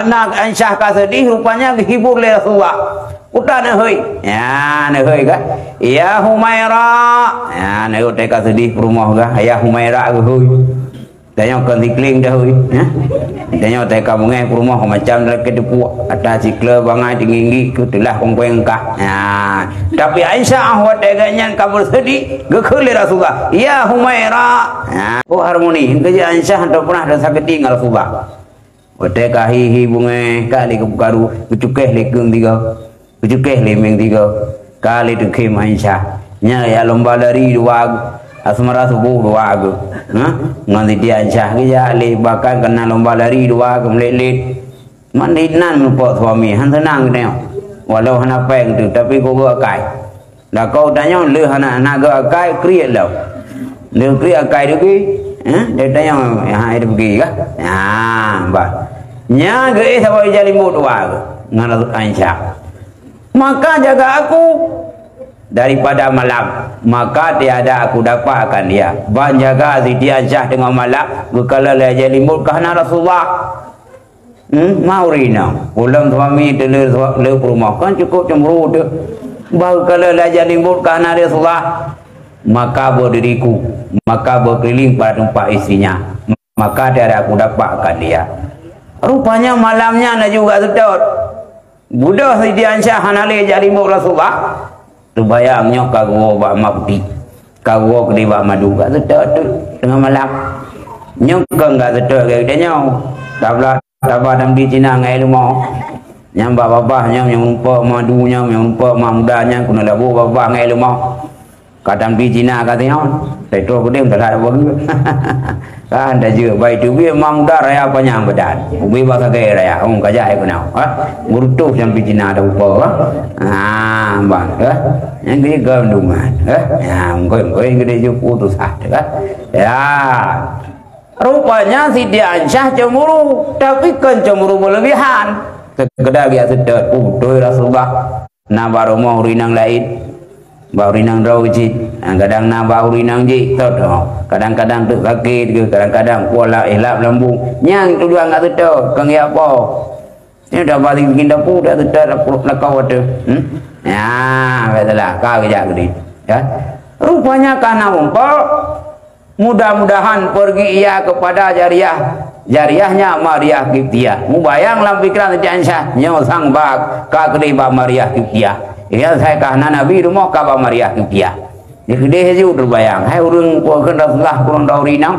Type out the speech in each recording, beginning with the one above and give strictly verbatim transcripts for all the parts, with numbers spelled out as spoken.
Karena Aisyah ka seudeh, rupanya geuhibur lé Rasulullah. Uta neuhôi. Ya, neuhôi ka. "Ya Humaira." Ya, neuhôi teuka seudeh peurumoh ka. "Ya Humaira," geuhôi. Tanyoe kon sikling dahôi, ya. Tanyoe teuka beungéh peurumoh macam lagèe teupuk, ata sikle bangai tinggi-tinggi keu teulah kongkoe engkah. Ya. Tapi Aisyah watèe geuh nyan ka beuseudeh, geukheun lé Rasulullah, "Ya Humaira." Ya. Oh, harmoni. Engkau ji Aisyah hana pernah rasa geutinggai Rasulullah. Watèe ka hi-hi beungéh, ka lé geupeukaru, geucukéh lé keueng tiga, geucukéh lé mieng tiga, ka lé teukhém Aisyah. Nyan ya lomba lari dua, asmara suboh dua geuh. Ha? Ngon Siti Aisyah geujak lé, bahkan keunan lomba lari dua geuh meulet-let. Man inan meupok suami, han seunang geutanyoe. Walau hana péng teuh, tapi geuh-geuh akai. Lakoe tanyoe lheueh hana, hana geuh akai, kriet lom. Lheueh kriet akai teuh, eh, tanyoe, ha, itu pergi kah? Ha, bah. Nya geuh saboh ija limbot dua geuh ngon Aisyah. "Maka jaga aku daripada malam, maka tiada aku dapat akan dia." Ban jaga Siti Aisyah teungoh malam, geukalon lé ija limbot ka hana Rasulullah. Hmm, ma ureueng inong. Ulôn suami teuh lé, lé peurumoh, kan cukup cemburu teuh. Baru kalau lajak limbot ka hana Rasulullah, maka berdiriku, maka berkeliling pada tempat istrinya, maka tiada aku dapatkan dia. Rupanya malam nyan laju gak seutôt. Beudôh Siti Aisyah hana lé jak limbot Rasulullah. Teubayang nyoe ka geuwoe bak ma putéh, ka geuwoe keudeh bak madu, gak seutôt teuh teungoh malam. Nyoe kon gak seutôt lagèe geutanyoe. Tablah Taba dan bri Cina ngon ilmu. Nyang bak babah nyan, nyang rumpok madu nyan, nyang rumpok ma muda nyan, keuneuk labo babah ngon ilmu. Ka dan bri Cina ka singoh, petrol keudeh meudarat bagi. Kan dah jeuet, bai teubiet ma muda raya panyang badan. Ubé bak sagai raya, hong kajak ai keunoe. Ha? Meurutoh dan bri Cina ada upa, ha? Ha, bang, ha? Nyang geugam dungan, ha? Ya, engkoi-engkoi geude jeuet putus asa, ha? Ya. Rupanya Siti Aisyah cemburu, tapi kon cemburu berlebihan. Sekedar geujak seutôt, "Ueh, Rasulullah, na bak rumoh ureueng inong laén, bak ureueng inong droe cit. Kadang na bak ureueng inong jih, tot, oh. Kadang-kadang teuk sakét keuh, kadang-kadang pola ilap lambung. Nyang tujuan gak seutôt, kon geujak po." Nyoe dah balik bikin dapu, dah seutôt lakoe ateueh. Hmm? Ya, biasalah, ka geujak keudeh. Ya. Rupanya ka na mumpok. Mudah-mudahan pergi ia kepada Jariyah, Jariyahnya Maria Kiptiah. Mubayang lam pikiran Siti Aisyah, nyoe sang bak ka keudeh bak Maria Kiptiah. Ia sai ka hana nabi rumoh ka bak Maria Kiptiah. Di keudeh laju teubayang, hai ureueng peue kheun Rasulullah kurang tahu rinang.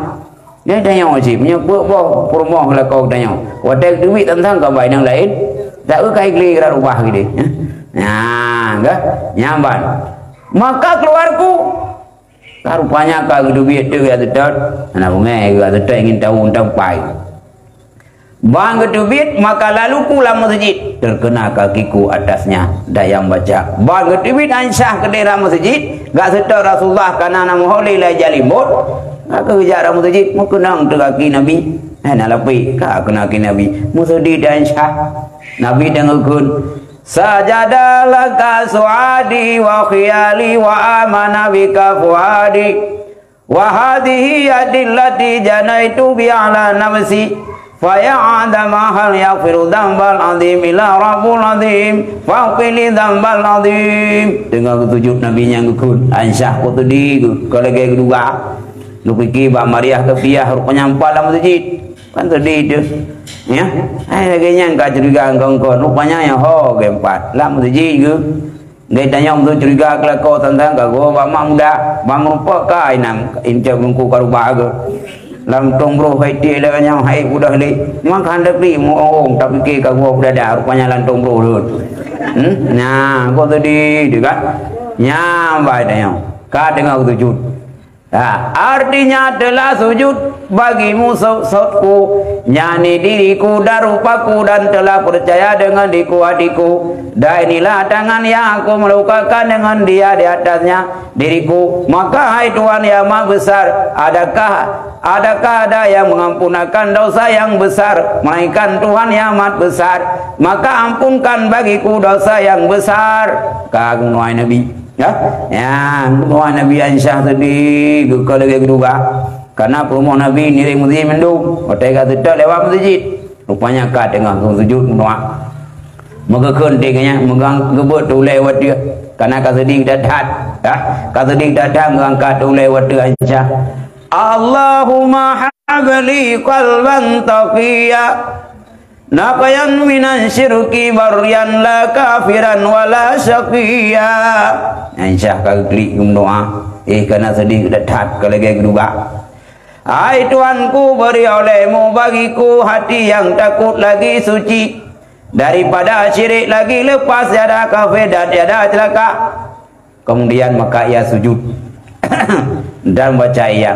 Dia tanyong cit, meunyoe peue boh peurumoh lakoe tanyong. Watèe teubiet tantang ka bak inong laén, tak eu ka ikli rubah keudeh. Nah, gah, nyan ban. Maka keluarku Ka rupanya ka geuteubiet teuk geuh seutôt, hana beungèh geuh seutôt ingin tahu teuh pai. Ban geuteubiet, maka lalu ku lam meuseujid, terkena kakiku atasnya, dan nyang baca. Ban geuteubiet Aisyah keudeh lam meuseujid, gak seutôt Rasulullah ka na meuhôi lé lam ija limbot, ka geujak lam meuseujid, meukeunong teuk kaki Nabi. Hai na lapék, ka keunong kaki Nabi. Meuseujid Aisyah. Nabi dan geukheun, Sajada laka suadi wa khiyali wa amana bika fuadi. Wa hadhihi yadi allati janaitu bi ala nafsi. Fa ya adama hal yaghfiru dzambal azim ila rabbul azim. Faghfir li dzambal azim. Teungoh geusujut Nabi nyang geukheun, Aisyah kok teudi geuh, ka lagèe geuduga. Geupike bak Maria Kiptiah rupanya empat lam meuseujid. Kan teudi teuh. Ya. Hai lagèe nyan ka curiga kon-kon. Rupanya nyang ho geuh empat. Lam meuseujid geuh. Geutanyoe meuteucuriga keu lakoe tantang ka goe bak mak muda, bak meurumpok ka inong, incok lungku ka rubah geuh. Lam tông broh hai tiek lé nyan hai udah lé. Maka handak pi muong tapike ka goe udada rupanya lam tông broh lôn. Hmm? Nah, kok teudi teuh kan? Nyan bai tanyoe. Ka teungoh geusujut. Ha, artinya telah sujud bagimu sosokku, yakni diriku dan rupaku, dan telah percaya dengan diriku hatiku. Dan inilah tangan yang aku meletakkan dengan dia di atasnya diriku. Maka, hai Tuhan yang Maha Besar, adakah, adakah ada yang mengampunkan dosa yang besar, melainkan Tuhan yang Amat Besar? Maka ampunkan bagiku dosa yang besar. Ka geungon Nabi. Ya, ya, bunoe Nabi Aisyah tadi, geukeue lagèe geuduga. Karena peurumoh Nabi nireng meuseujid mandum, watèe ka seutôt lewat meuseujid. Rupanya ka teungoh geusujut meudoa. Meugeukheun teuk nyan, meugang geubeuet ulée watée. Kana ka seudeh that-that. Ya, ka seudeh that-that meuangkat ulée watée Aisyah. Allahumma habli qalban taqiyya. Naqiyyan minan syirki barriyan la kafiran wa la syaqiyya. Aisyah ka geuklik geumeudoa. Eh, kana seudeh that-that ka lagée geuduga. Hai Tuhanku, beri olehmu bagiku hati yang takut lagi suci, daripada syirik lagi lepas, tiada kafir dan tiada celaka. Kemudian maka ia sujud dan baca ia,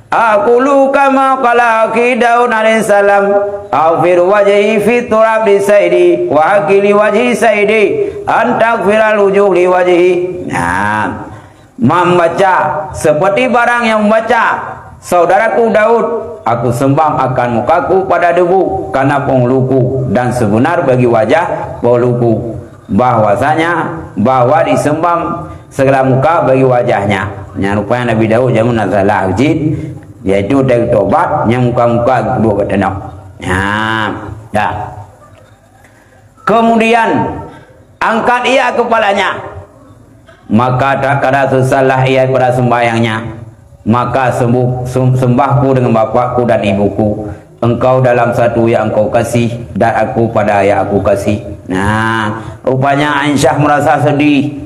"Aqulu kama qala akhi Daud alaihissalam, aghfir wajhi fi turab li sayyidi, wa haqi li wajhi sayyidi, an taghfira wujuh li wajhi." Nah, membaca seperti barang yang membaca saudaraku Daud, "Aku sembah akan mukaku pada debu karena penghuluku, dan sebenar bagi wajah penghuluku, bahwasanya, bahwa disembah segala muka bagi wajahnya." Nyan rupanya Nabi Daud jameun na salah cit, yaitu dari tobat nyang muka-muka keudua geutanyoe. Nah, dah. Kemudian angkat ia kepalanya, maka tak kada seusalah ia pada sembahyangnya. Maka sembuh, sem-, sembahku dengan bapakku dan ibuku, engkau dalam satu yang engkau kasih, dan aku pada yang aku kasih. Nah, rupanya Aisyah merasa sedih.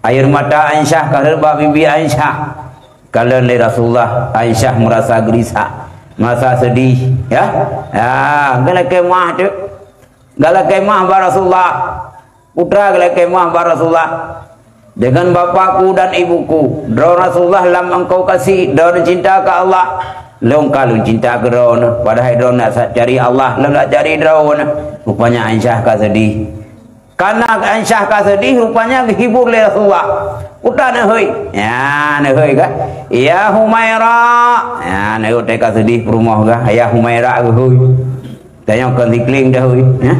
Air mata Aisyah ka rhot bak bibi Aisyah. Kalon lé Rasulullah, Aisyah merasa gelisah, merasa sedih, ya. Ya, galakée mah tu. Galakée mah bak Rasulullah. Putra galakée mah bak Rasulullah. Dengan bapakku dan ibuku, droe Rasulullah lam engkau kasih, droe cinta ke Allah. Lôn ka lôn cinta keu droe, padahai droe nak sa-, cari Allah, lôn nak cari droe. Rupanya Aisyah ka sedih. Karena Aisyah ka sedih, rupanya geuyue hibur lé Rasulullah. Putra neuhôi. Ya, neuhôi ka. "Ya Humaira." Ya, neuhôi teuka sedih peurumoh ka. "Ya Humaira," geuhôi. Tanyoe kon sikling dah, ui. Ya?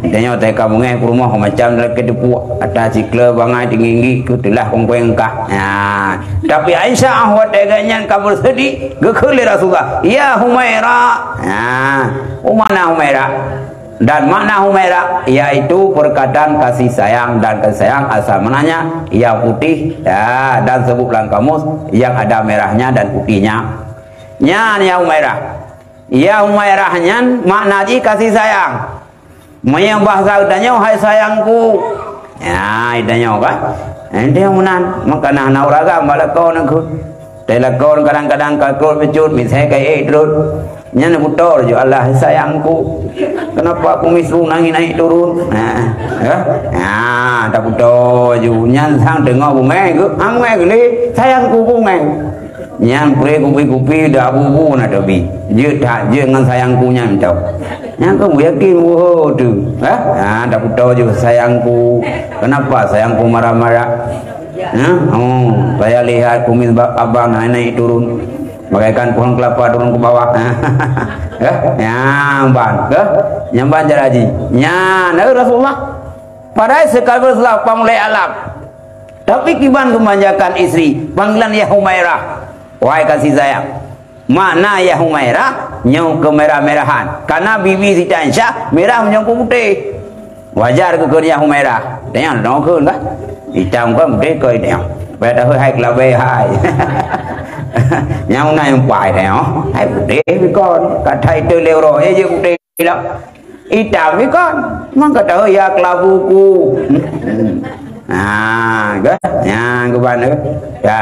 Tanyoe teuka beungéh peurumoh macam lagée teupuk. Atas sikle bangai tinggi-tinggi, keu teulah kongkoeng kah. Ya. Tapi Aisyah watée geuh nyan ka bersedih, geukheun lé Rasulullah, "Ya Humaira." Ya. Mana Humaira? Dan makna Humaira yaitu perkataan kasih sayang, dan kasih sayang asal maknanya yang putih, ya, dan sebut dalam kamus yang ada merahnya dan putihnya. Nyan ya Humaira. Ya Humaira nyan makna jih kasih sayang. Meunyoe bahasa geutanyoe, "Hai sayangku." Ya, geutanyoe kan. Ente meunan, maka na, na ureueng agam bak lakoe nangku. Teuh lakoe kadang-kadang ka krot bacut, misai ka ék trok. Nyan neuputo ju, "Allah, sayangku. Kenapa kumis su naik-naik turun?" Nah, ya. Nah, taputo ju. Nyan sang teungoh beungéh geuh, beungéh geuh lé, "Sayangku, beungéh." Nyang pré kupi-kupi dah abu-abu na tobi. Jeuet that, jeuet ngon sayangku nyan tau. Nyang keuh yakin, woe tu. Ha? Ha, taputo ju sayangku. Kenapa sayangku marah-marah? Ha? Oh, saya lihat kumis ba-, abang naik-naik turun. Bagaikan pohon kelapa turun ke bawah. Ha? Nyang ban, ha? Nyang ban cara jih. Nyan, eh, Rasulullah. Padahai sekalipun Rasulullah pangulée alam. Tapi kiban keumanjakan istri, panggilan ya Humairah. Wahai kasih sayang. Makna ya Humairah, nyoe keumerah-merahan. Karena bibi Siti Aisyah merah meunyoe putéh. Wajar geukheun ya Humairah. Tanyong dong kheun kah? Itam kon putéh keu tanyong. Padahai hai keulabée hai. Nyang na nyang pai tanyong. Hai putéh bikon. Katai teu lé uroe, eh, je putéh. Itam ni kan, maka tahu ya kelabuku. Ha, kan? Ya, ke mana? Ya.